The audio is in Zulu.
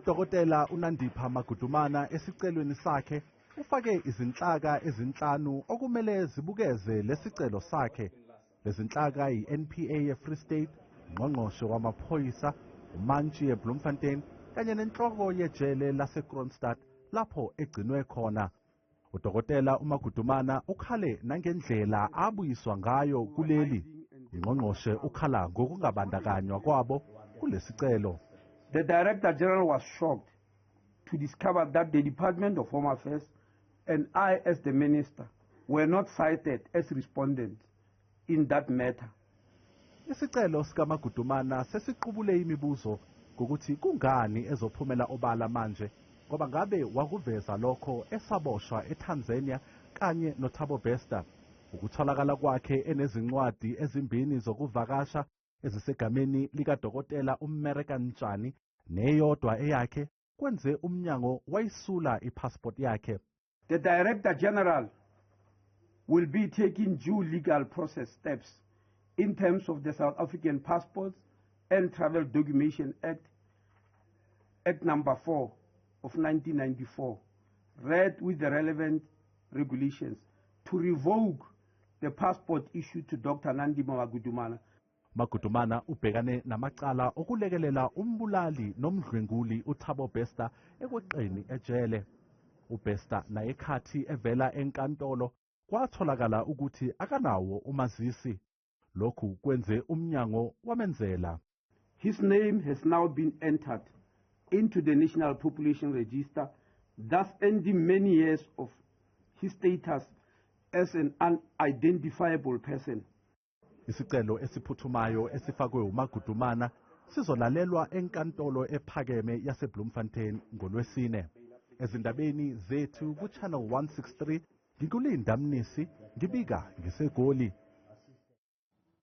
Udokotela uNandipha Magudumana esicelweni sakhe ufake izinhlaka ezinhlanu okumele zibukeze lesicelo sakhe. Lezinhlaka yi-NPA ye-Free State, ungqongqoshe wamaphoyisa, umantshi eBloemfontein kanye nenhloko yejele laseKroonstad lapho egcinwe khona. Udokotela uMagudumana ukhale nangendlela abuyiswa ngayo kuleli. Ingqongqoshe ukhala ngokungabandakanywa kwabo kulesicelo. The Director General was shocked to discover that the Department of Home Affairs and I as the Minister were not cited as respondents in that matter. Isicelo sikaMagudumana sesiqubule imibuzo ngokuthi kungani ezophumela obala manje, ngoba ngabe wakuveza lokho esaboshwa eTanzania kanye noThabo Bester. Ukutholakala kwakhe enezincwadi ezimbini zokuvakasha ezisegameni likadokotela uMmereka Ntshani neyodwa eyakhe kwenze umnyango wayisula ipassport yakhe. The Director General will be taking due legal process steps in terms of the South African Passports and Travel Documentation Act, Act number 4 of 1994, read with the relevant regulations, to revoke the passport issued to Dr. Nandipha Magudumana. Magudumana ubhekane namacala okulekelela umbulali nomdlwenguli uThabo Bester ekweqeni ejele. uBester naye khathi evela enkantolo kwatholakala ukuthi akanawo umazisi. Lokhu kwenze umnyango wamenzela. His name has now been entered into the National Population Register, thus ending many years of his status as an unidentifiable person. Isicelo esiphuthumayo esifakwe uMagudumana sizolalelwa enkantolo ephakeme yaseBloemfontein ngolwesine. Ezindabeni zethu ku-Channel 163, nginguLinda Mnisi, ngibika ngiseGoli.